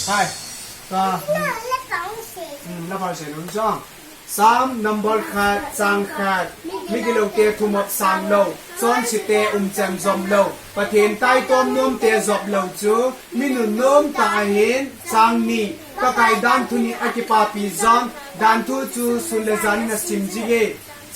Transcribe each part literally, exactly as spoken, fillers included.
Hai. Ka. Hmm, na phal se lun chang. Psalm number khat, chang khat. Migilote thumop sang lou, chonse te umchan jom lou, Pathen taitom nomte jop lou chu mi nunnom tah ahin. Chang ni. Pakai danthu ni akipapi jom, danthu chu sun le jan in asim jing e.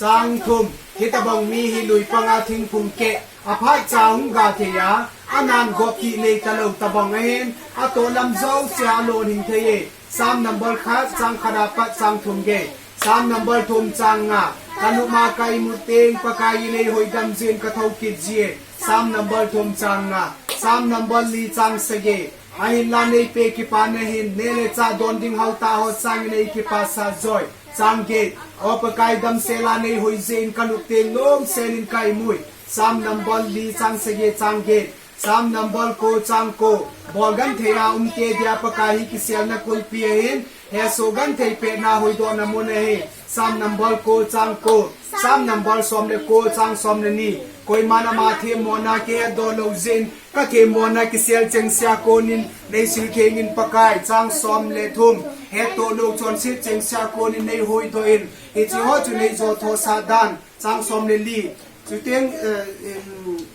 Chang thum. Hitobang mi hi lui panga thingphung keh, aphat cha hung ga thei a, anan gop kit nei talou tobang ahin, atoh lam jousea alolhing thei e. Psalm number khat, chang khat apat chang thum gei. Psalm number thum, chang nga. Ka nop a ka imut teng, Pakai in eihoidam jin ka thou kit ji e. Psalm number thum, chang nga. Psalm number li, chang sagi. Ahinla neipe kipana hin, neh le chah don ding hao tah ho sangin eikipasah joi. Chang get. O Pakai, damsel a neihoi jeh in ka nop teng nomsel in ka imui. Psalm number li, chang sagi, chang get. Psalm number ko, chang ko. Bol genthei a umte dia Pakai hi kiselna kulpi ahin, hesoh genthei pehna hoidohna mun ahi. Psalm number ko, chang ko. Psalm number som le ko, chang som le ni. Koiman ama themmona kihetdoh lou jeh in, ka themmona kisel chengse a konin neisil theng in Pakai. Chang som le thum. Hettoh lou chonset chengse a konin neihoidoh in, hiche ho chu neijotho sah dan. Chang som le li. Chuteng, eh, em,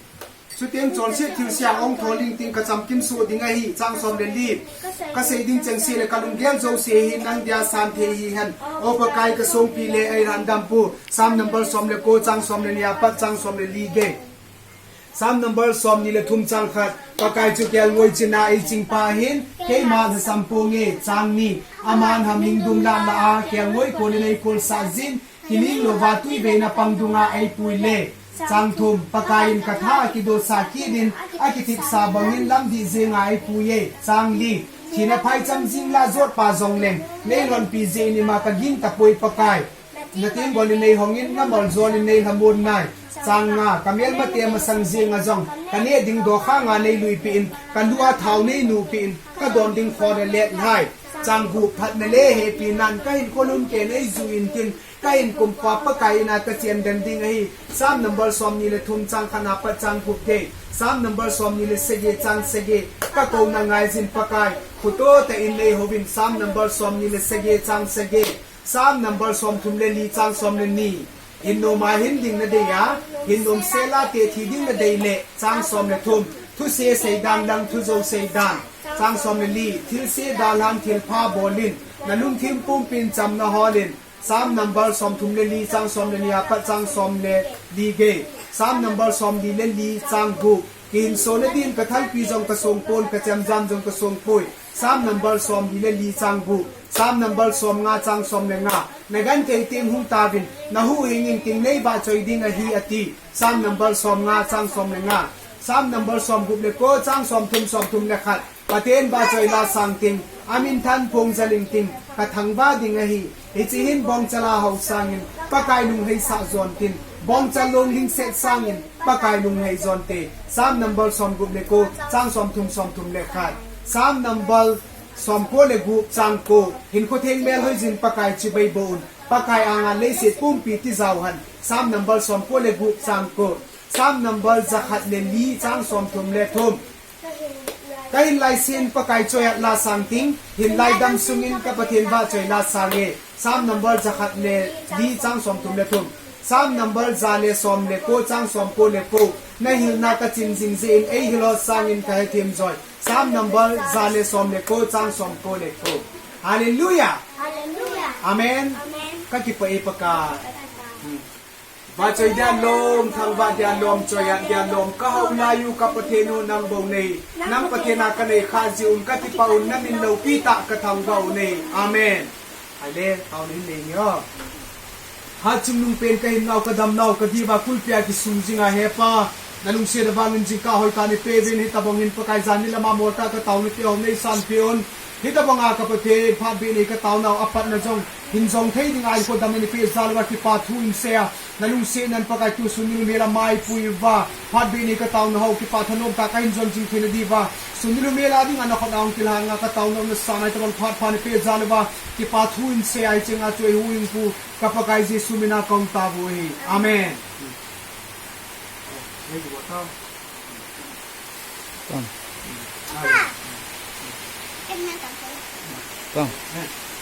chuteng chonset thilse a ong thol ding ting ka chamkim soh ding ahi. Chang som le li. Ka sei ding chengse le ka lunggel jouse hi nang dia san thei hihen. O Pakai, ka songpi le eilhandam pu. Psalm number som le ko, chang som le ni apat chang som le li gei. Psalm number som ni le thum, chang khat. Pakai chu kelngoi chin a eiching pa ahin, keima lhasam ponge. Chang ni. Aman hamhing dum lah lah a kelngoi kol in eikolsah jin, kiling louva twi veina pang dunga eipui le. Chang thum. Pakai in ka tha akidosah kit in, akithipsa bangin lamdih jenga eipui e. Chang li. Thina phaicham jing lah jotpa jongleng, neilhonpi jeh in ima ka gingtapoi Pakai. Na tenggol in neihong in, na moljol in neilhamon nai. Chang nga. Ka melmate masang jenga jong, ka neh ding dokhanga neiluipeh in, ka lu a thao neinuhpeh in, ka don ding khon alet lhai. Chang gup. Phatna le hepina'n ka hinkho lhumkei neiju intin, ka in kumkhup Pakai in a ka chen den ding ahi. Psalm number som ni le thum, chang khat apat chang gup gei. Psalm number som ni le sagi, chang sagi. Ka kouna ngaijin Pakai, khuto tah in neihouvin. Psalm number som ni le sagi, chang sagi. Psalm number som thum le li, chang som le ni. Hinnom a hin ding nadei a, hinnom sel a te thi ding nadei le. Chang som le thum. Thuse seidan lang thujou seidan. Chang som le li. Thilse dalhan thilpha bol in, na lungthim pumpin chamna hol in. Psalm number som thum le li, chang som le ni apat chang som le li gei. Psalm number som li le li, chang gup. Kihinso nadin ka thalpi jong ka songpon, ka chemjam jong ka songpoi. Psalm number som li le li, chang gup. Psalm number som nga, chang som le nga. Na genthei teng hung tauvin, na huhhing in king neivahchoi ding ahi ati. Psalm number som nga, chang som le nga. Psalm number som gup le ko, chang som thum, som thum le khat. Pathen vahchoi lah sang ting, amin thanphong jal inting, ka thangvah ding ahi. Hiche hin bongchal a hou sangin, Pakai lungheisah jon tin, bongchal longlhingset sangin, Pakai lunghei jonte. Psalm number som gup le ko, chang som thum, som thum le khat. Psalm number som ko le gup, chang ko. Hinkho theng melhoi jin Pakai chibai boh un, Pakai anga leiset pumpi tijao hen. Psalm number som ko le gup, chang ko. Psalm number jakhat le li, chang som thum le thum. Ka hinlai sen Pakai choi-at lah sang ting, hinlai dam sungin ka Pathen vahchoi lah sang e. Psalm number jakhat le li, chang som thum le thum. Psalm number ja le som le ko, chang som ko le ko. Na hilna ka chin jing jeh in, eihil ho sangin ka hethem joi. Psalm number ja le som le ko, chang som ko le ko. Hallelujah. Amen. Amen. Ka kipah e Pakai. Hmm. Vachoi dia lom, thangvah dia lom, choi-at dia lom, ka hao lai u ka Pathen u nang bou nei. Nang Pathen a ka nei kha jeh un ka kipah un, na min loupi tah ka thangvah u nei. Amen. Hai le, tao nei nei ni o. Hatchungnung pen ka hinnau, ka damnau, ka diuva kulpia kisung jinga He Pa, na lungset a vangin jingkah hoitah nei peh uvin, hitobang hin Pakai jan ni lama moltah ka taona te hou nei sanpeh un. Hitobanga ka Pathen, phat beh nei ka taonau, apatna jong hin jong thei dinga hinkho damna nei peh jal uva kipa thu hin sei a, na lungsetnan Pakai tu sun nilum hela maipui uva, phat beh nei ka taona hou kipa thanom tah a ka hin jon jing theina diuva, sun nilum hela dinga na khut a hung kilhanga ka taona umna sanga hitobang phat pha nei peh jal uva, kipa thu hin sei a, hiche nga chu eihuhhingpu ka Pakai Jesu mina ka hung tao u ahi. Amen. Tang. Tang.